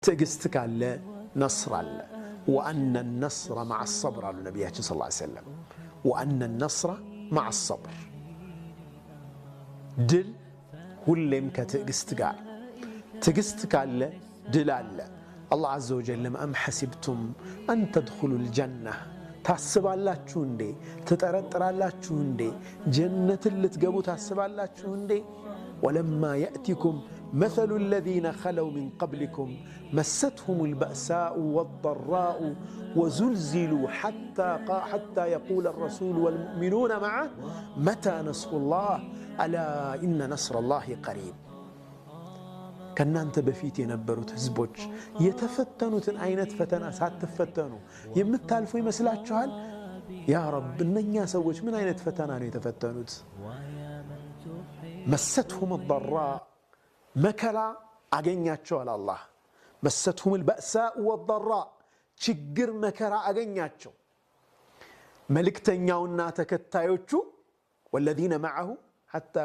ትዕግስት ካለ ነስር አለ። وأن النصر مع الصبر አሉ ነቢያችን صلى الله عليه وسلم። وأن النصر مع الصبر፣ ድል ሁሌም ከትዕግስት ጋር። ትዕግስት ካለ ድል አለ። አላህ عز وجل ም أم حسبتم أن تدخلوا الجنة፣ ታስባላችሁ እንዴ? ትጠረጥራላችሁ እንዴ? ጀነትን ልትገቡ ታስባላችሁ እንዴ? ولما يأتكم مثل الذين خلوا من قبلكم مستهم البأساء والضراء وزلزلوا حتى يقول الرسول والمؤمنون معه متى نصر الله ألا إن نصر الله قريب። ከእናንተ በፊት የነበሩት ህዝቦች የተፈተኑትን አይነት ፈተና ሳትፈተኑ የምታልፉ ይመስላችኋል? يا رب፣ እነኛ ሰዎች ምን አይነት ፈተና ነው የተፈተኑት? مستهم الضراء፣ መከራ አገኛቸዋል። አላህ مستهم البأساء والضراء፣ ችግር መከራ አገኛቸው። መልእክተኛውና ተከታዮቹ والذين معه حتى